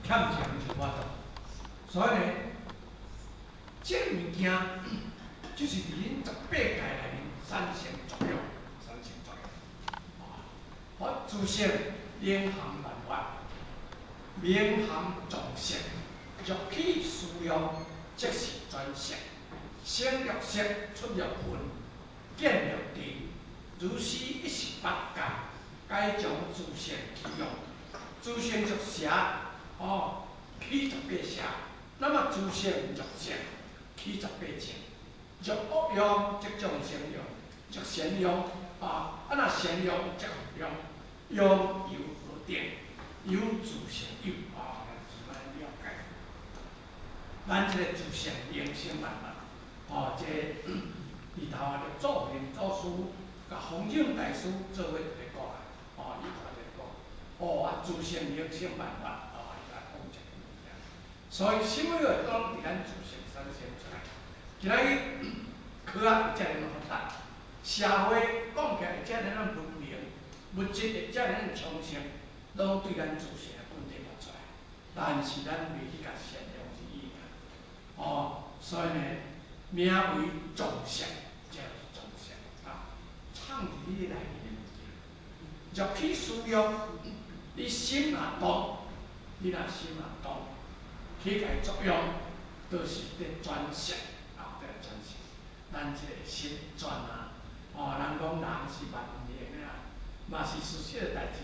欠一項就無法度。所以呢，這個物件就是佇恁十八界內面產生作用，產生作用。啊，佛自性能含萬法，名含眾色，若起思量，即是轉識。生若色，出若雲，見若塵，如是一十八界，皆從自性起用。自性若邪，哦，起十八邪。那麼自性若淨，起十八淨。若惡用，則眾生用；若善用，啊，啊若善用則福用。用猶何等？由自性有，啊，咱自了解。咱這個自性能生萬物，哦，這裡頭啊，祖賢祖師共方丈大師做伙佇咧講啊，哦，伊看咧講，哦啊，自性能生萬物，哦，伊來講這個物件。所以，啥物話攏佇咱自性產生出來。今仔日科學會遮爾發達，社會講起來會遮爾文明，物質會遮爾昌盛，攏對咱自性的本體發出來。但是咱袂去共善用之意哦，所以呢，名為眾色，這就是眾色啊，藏佇你內面的物件。若起思量，你心若動，你若心若動，起共作用，就是佇轉識啊，佇轉識。咱這個心轉啊，哦，人講人是萬能的啊，嘛是事實的代誌。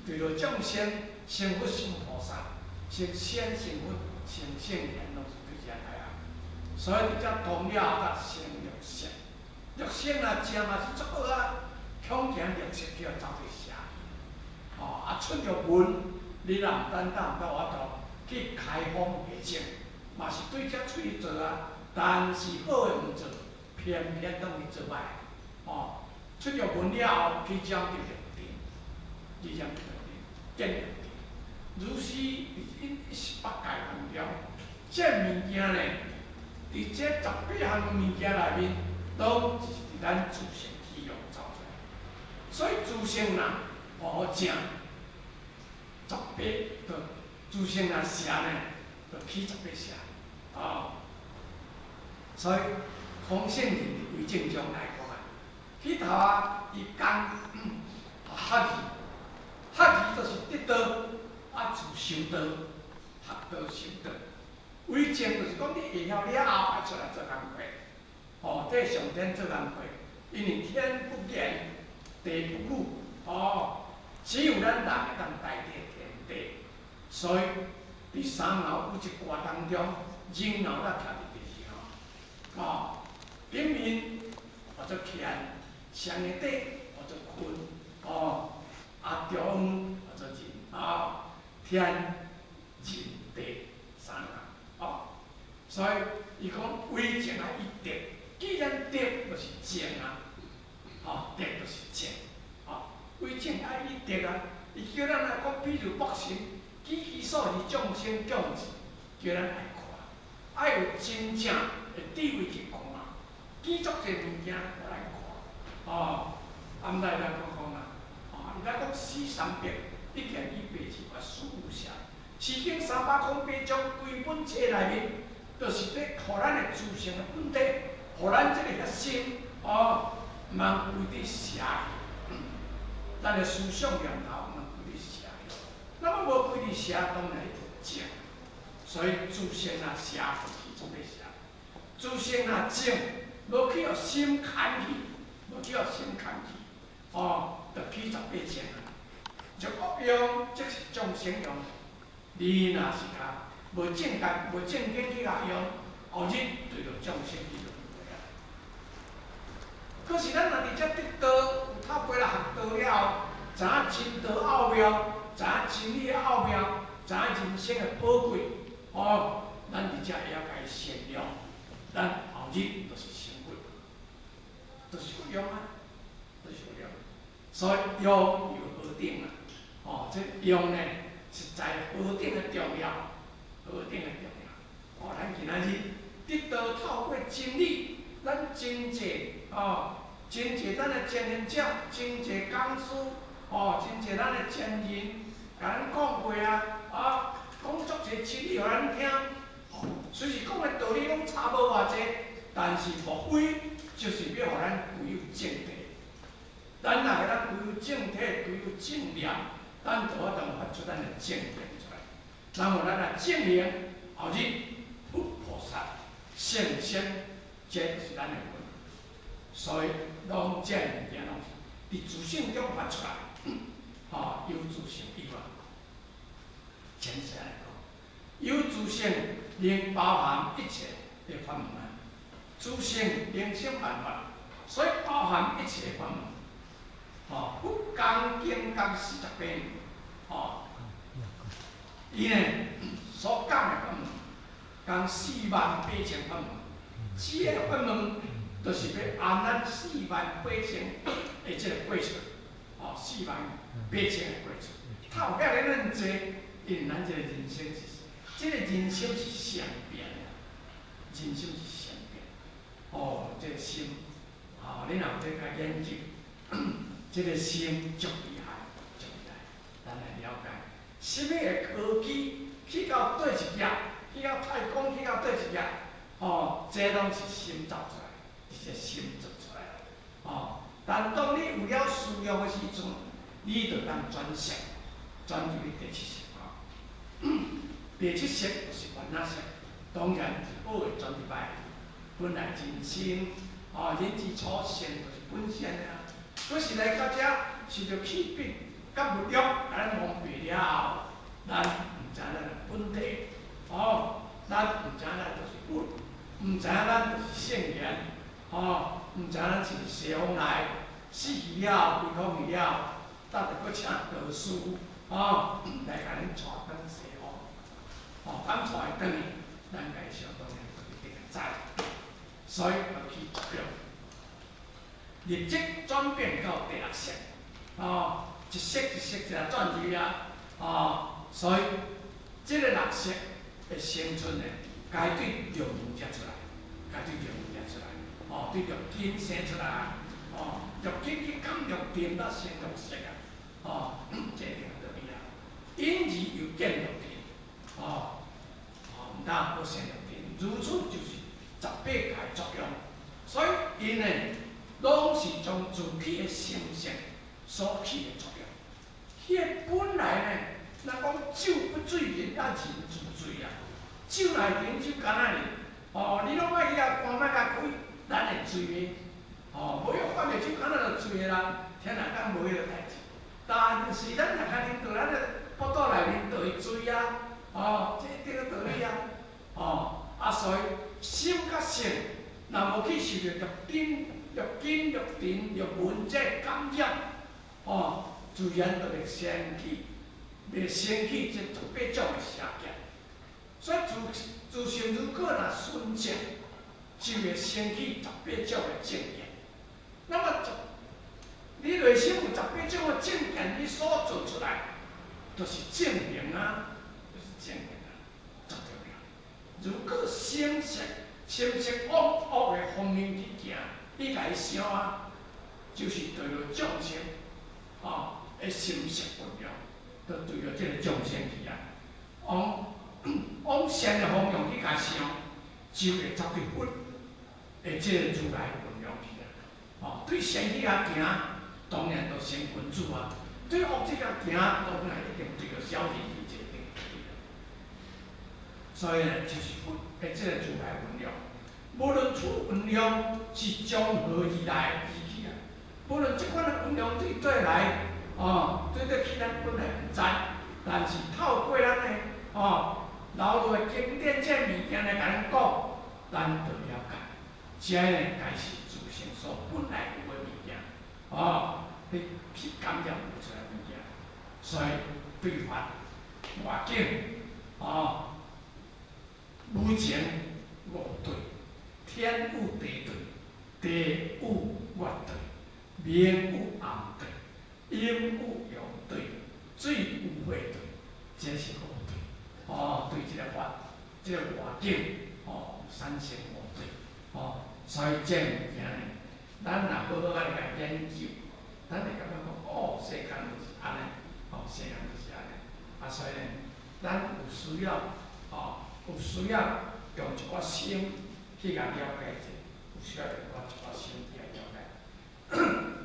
對著眾生，成佛成菩薩，成仙成佛成聖賢，攏是對遮來啊。所以佇遮動了後，才生欲色。欲色若食嘛是足好啊，恐驚欲色叫走佇邪。哦，啊出入門，你若毋等等到法度去開封下證，嘛是對遮喙做啊。但是好的毋做，偏偏攏去做歹。哦，出入門了後，去染著欲塵，去染著欲塵，見欲塵。如是佇一十八界當中，這物件呢，佇這十八項物件內面，攏是佇咱自性起用走出來。所以自性若無正，十八就自性若邪呢，就起十八邪。哦，所以空性人佇歸正中來講啊，彼頭啊，伊講學義，學義就是得道，啊自修道，學道修道。為證就是講你會曉了後，愛出來做工課，哦，替上天做工課，因為天不言，地不語，哦，只有咱人會當代替天地，所以佇三爻有一卦當中，人爻才徛佇第二爻，哦，頂面號做乾，上下底號做坤，哦，啊中央號做人，哦，天人地三爻，哦，所以伊講為證愛以德，既然德就是證啊，哦，德就是證，哦，為證愛以德啊，伊叫咱來講，比如博心，舉其所以眾生共智，叫咱愛看，愛有真正的智慧去看，記足濟物件予咱看，哦，啊毋知來講講啊，哦，伊來講詩三百，一言以蔽之，說無瑕。詩經308章規本冊內面，就是咧，予咱的自性的本體，予咱這個核心，哦，毋通規佇邪去，咱的思想念頭毋通規佇邪去。那麼無規佇邪，當然就正。所以自性若邪，就是做欲邪；自性若正，無去予心牽去，無去予心牽去，哦，就起十八正啊。若惡用，則是眾生用。你若是共無正覺、無正見去共用，後日對著眾生去輪迴啊。可是咱若佇遮得道，有透過來學道了後，知影真道奧妙，知影真理的奧妙，知影人生的寶貴，哦，咱佇遮會曉共伊善用，咱後日就是成佛，就是佛用啊，就是佛用。所以用猶何等啊？哦，這用呢，實在何等的重要，何等的重要！哦，咱今仔日得道透過真理，咱真濟哦，真濟咱的前賢者，真濟講師，哦，真濟咱的前人，共咱講過啊，啊，濟真理予咱聽，雖是講的道理攏差無偌濟，但是無非就是欲予咱具有正體。咱若會當具有正體，具有正念，咱就有法度發出咱的正行出來。然後咱若正行，後日佛菩薩聖仙，這就是咱的份。所以，攏這物件攏是佇自性中發出來，吼，有自性以外，淺顯來講，有自性能包含一切的法門啊，自性能生萬法，所以包含一切法門。吼，佛講經講40遍，吼，伊呢所講的法門，講48,000法門，這个法門就是欲按咱四萬八千的這个過程，吼，四萬八千的過程。透遐爾恁濟，因為咱這個人生是，這個人生是善變的，人生是善變。哦，這個心，吼，你若有咧共研究，這個心足厲害，足厲害。咱來了解，啥物的科技去到佗一頁，去到太空，去到佗一頁，吼，這攏是心造出來，是這心做出來的，吼。但當你有了思量的時陣，你就當轉識，轉入去第七識，吼。第七識就是末那識，當然是好會轉入來。本來人生，吼，人之初性就是本善的啊。可是來到遮，受著氣逼佮物欲，共咱蒙蔽了，咱毋知咱的本體，吼，咱毋知咱就是佛，毋知咱就是聖賢，吼，毋知咱是西方來，死去了，歸空去了，搭著閣請道士，吼，來共恁帶轉西方，吼，當帶伊轉去，咱家己相當然就一定會知，所以就起作用，立即轉變到第六識，吼，一識一識一下轉入啊，吼，所以這个六識的生存呢，該對六門才出來，該對六門才出來，吼，對六根生出來，吼，六根去感六塵才生六識啊，吼，這個道理啊。因而又見六塵，吼，吼，毋但閣生六塵，如此就是18界作用，所以𪜶呢，攏是從自己的心性所起的作用。彼个本來呢，若講酒不醉人，啊人自醉啊。酒內啉酒敢若爾，吼，你攏莫去共關，莫共開，咱會醉的。吼，無用看著酒敢若就醉的啦，聽人講無彼个代誌。但是咱若較啉到咱的腹肚內面就會醉啊，吼，這個道理啊，吼，啊所以心佮性，若無去受著六根、六根、六塵、六門這個感染，吼，自然就會生起，會生起這18種的邪見。所以自自性如果若純正，就會生起十八種的正見。那麼你內心有十八種的正見，你所做出來，就是正行啊，就是正行啊，足重要。如果心識、心識往惡的方面去行，你共伊想啊，就是對著眾生，吼，的心識運用，就對著這个眾生去啊。往往善的方向去共想，就會走去佛的這个如來運用去啊。吼，對善去共行，當然就成君子啊；對惡去共行，當然一定對著小人去這個定。所以呢，就是佛的這个如來運用，無論此運用是從何而來而去啊，無論這款的運用對佗來，哦，對佗去咱本來毋知，但是透過咱的哦，留落的經典這物件來共咱講，咱就了解，這呢該是自性所本來有的物件，哦，去去感染有出來物件，所以對法外境，哦，無情五對，天有地對，地有月對，明有暗對，陰有陽對，水有火對，這是五對。哦，對這個法，這個外境，哦，產生五對，哦，所以這物件呢，咱若好好仔來共研究，咱會感覺講，哦，世間就是按呢，哦，世間就是按呢，啊，所以呢，咱有需要吼，有需要用一寡心去共了解者，有需要用一寡心去共了解。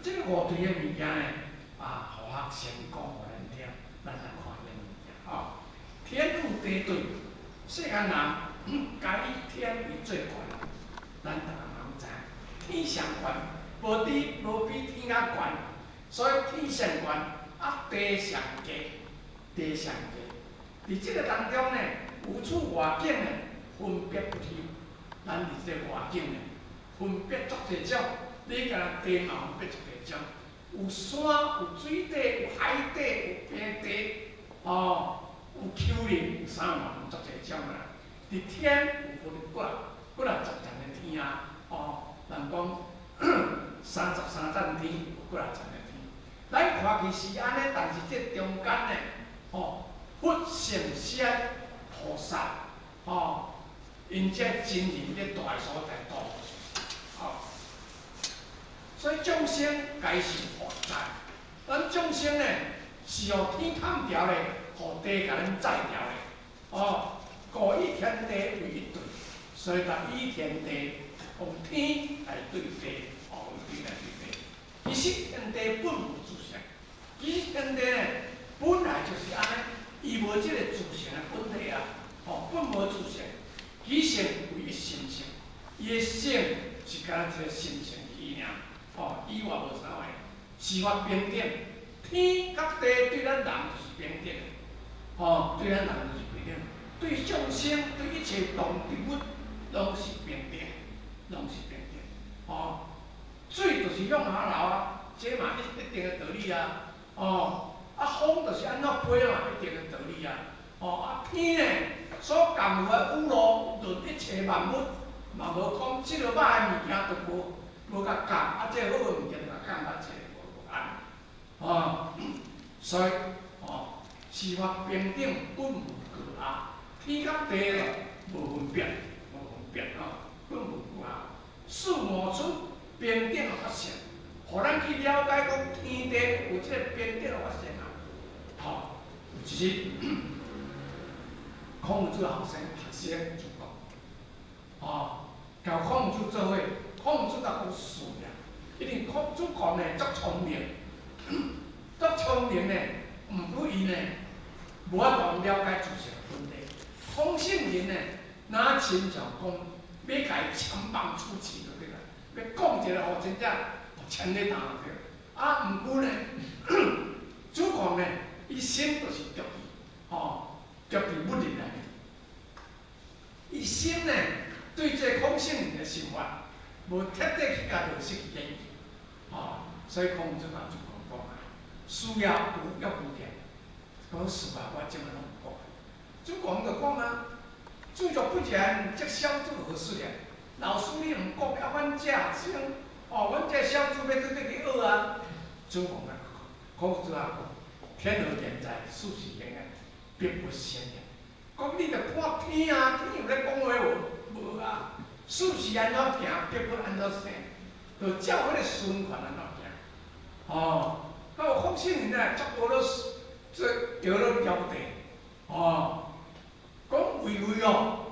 這个五對的物件呢，啊，予學生講予咱聽，咱來看這物件吼。天與地對，世間人皆以天為最懸，咱逐个人知，天上懸，無比天較懸，所以天上懸，啊地上低，地上低。佇這个當中呢，有處外境呢，分別不清。咱佇這個外境呢，分別足濟種，你敢若地嘛分別足濟種，有山，有水底，有海底，有平地，哦，有丘陵，有啥嘛，足濟種啦。佇天有分幾啊幾啊十層的天啊，哦，人講33層天，有幾啊層的天。咱看去是按呢，但是這中間呢，吼，佛聖仙菩薩，吼，𪜶這真人咧住的所在多，吼。所以眾生皆是予載，咱眾生呢是予天崁牢咧，予地共咱載牢咧，哦，故以天地為一對，所以就以天地用天來對地，哦，用天來對地。其實天地本無自性，其實天地呢本來就是按呢，伊無這個自性的本體啊，吼，本無自性，其性為一心性，伊的性是干焦一個心性而爾，吼，以外無啥物，是法平等，天佮地對咱人就是平等的，吼，對咱人就是平等，對眾生、對一切動植物攏是平等，攏是平等，吼。水就是向下流啊，這嘛一定的道理啊，哦，啊風就是按怎飛嘛，一定的道理啊，哦，啊天呢所降落的雨露，潤一切萬物，嘛無講這个歹的物件就無共降，啊這個好的物件就共降較濟，無無按呢，哦，所以哦，是法平等，本無高下，天佮地咧無分別，無分別吼，本無高下，四五處平等的法性，予咱去了解講天地有這個平等的法性啊，吼，有一日，孔子學生就講，吼，共孔子做伙，孔子就講是啊，因為孔子講呢足聰明，足聰明呢，毋過伊呢無法度了解自性本體。孔聖人呢，若親像講欲共伊攕棒出氣就對啦，欲講一個予真正千里踏對。啊，毋過呢，子貢呢，伊心就是著佇，吼，著佇物理內面。伊心呢，對這個孔聖人的想法，無徹底去共落實去研究，吼，所以孔子共子貢講啊，事業有欲無見，講事啊，我這擺攏有講。子貢就講啊，子若不言，則小子何事也？老師你毋講，啊，阮這學生，哦，阮這小子欲佗佗去學啊。子貢啊，孔子啊講，天何言哉？事是然啊，必不先也。講你著看天啊，天有咧講話無？無啊。事是按怎行，必不按怎生，就照彼個循環按怎行。哦，到孔聖人啊，足學了這學了了不得。哦，講為為哦，